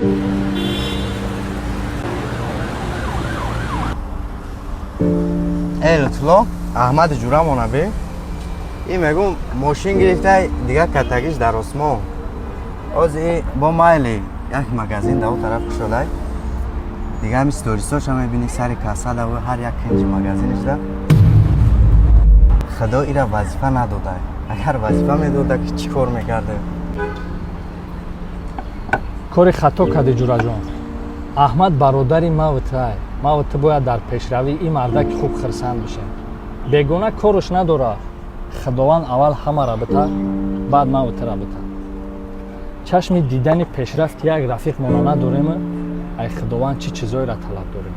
Эй, Лутфулло, Аҳмади ҷурамона бе. И мегум, мошин гирифтай, дигар катагиш дар осмон. Оз и бо майли як магазин да о тараф кушодай. Дига ҳами сторисоша мебини, сари касса да ҳар як кинҷи магазинишда. Худо ира вазифа надодай. Агар вазифа медода, ки чӣ кор мекарде? Кори хато кардӣ, ҷураҷон. Аҳмад бародари маву туай. Маву ту бояд дар пешравии ин мардаки хуб хирсанд бишем. Бегона корш надорад. Худованд аввал ҳамара бита, баъд маву тура бита. Чашми дидани пешрафти як рафиқмона надорем. Ай Худованд чӣ чизоеро талаб дорем?